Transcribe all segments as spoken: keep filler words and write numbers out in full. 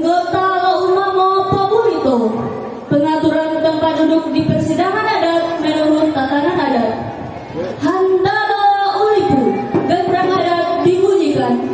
Anggota lo umamo pobulito pengaturan tempat duduk di persidangan adat menurut tatanan adat. Handalo ulipu, gandrang adat dibunyikan.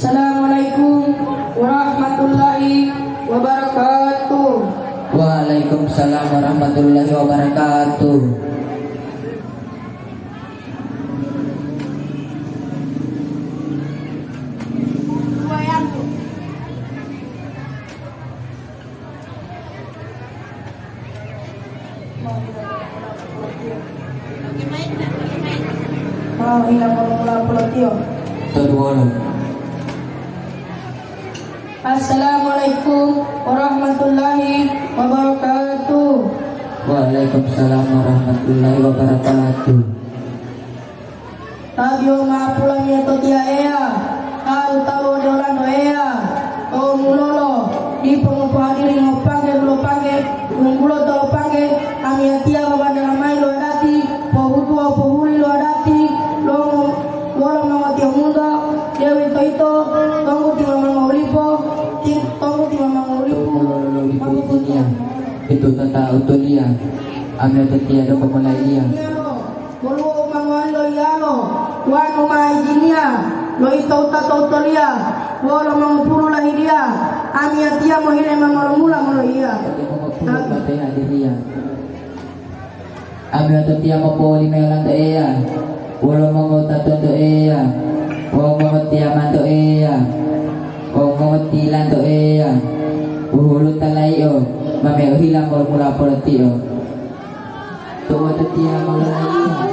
Assalamualaikum warahmatullahi wabarakatuh. Waalaikumsalam warahmatullahi wabarakatuh. Mau hina polo-polo tiyo. Toduwolo. Assalamualaikum warahmatullahi wabarakatuh. Waalaikumsalam warahmatullahi wabarakatuh. Tabiyo ma'o pulamiyo to tiya Eya, talu-talu ode olanto Eya, to'u mulolo, dipo ngopohadiri ngopangge dulopangge, tunggulo tolopangge, amiyatiya babantala mayi lo adati, pohutuwa pohuli lo adati, lo wolo mongotiyombunto, deuwitoyito tonggu timamanga ulipo, ti-, tonggu timamanga ulipo. Tunggulo lolo dipo itiniya, itu tata utoliya, amiyatotiya donggo molailiya. Woluwo u ma mowali loiyalo, wonu ma ijiniya lo ito wutato utoliya wolo mongopulu lahiliya, amiyatiya mohile ma molomula moloiya. Ode mongopulu ma pehadiriya. Amiyatotiya mopo'oli mayi olanto Eya, wolo mongowutatonto Eya, wawu mongotiyamanto Eya, wawu mongotilanto Eya, huhulutalayi'o ma meohila molomula poloti'o. To'u watotiya ma lolaiya,